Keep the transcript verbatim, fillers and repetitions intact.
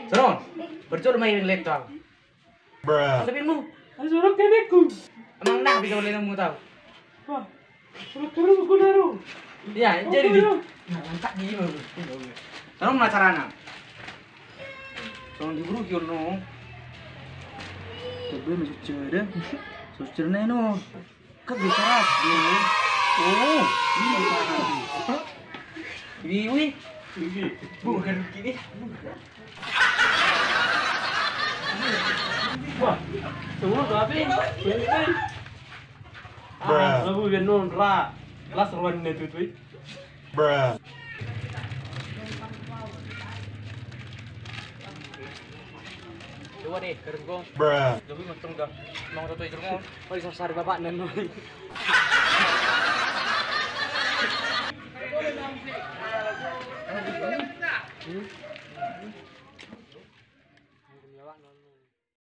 Sonon, parjolo ma i lento au. Bruh. Tapi mu. Ai sonon kemekku. Emang na bisa oleh nemu tahu? Wah. Sonon terus aku naruh. Ya, jadi di. Nah, angkat di. Tahu ma carana? Sonon di buru kio no. Coba masuk cerita. Masuk cerita no. Kan bisa ras, bro. Oh, ini bisa ras. Wiwi. Wiwi. Bukan gini. Wah, semua tapi. Wiwi. Ah, lagu ben non ra. Las ruan ne tutui. Bruh. Coba deh, kerengkong. Bruh. Jadi macam dah. Mau satu itu mau. Oh, disasar bapak dan. Hmm?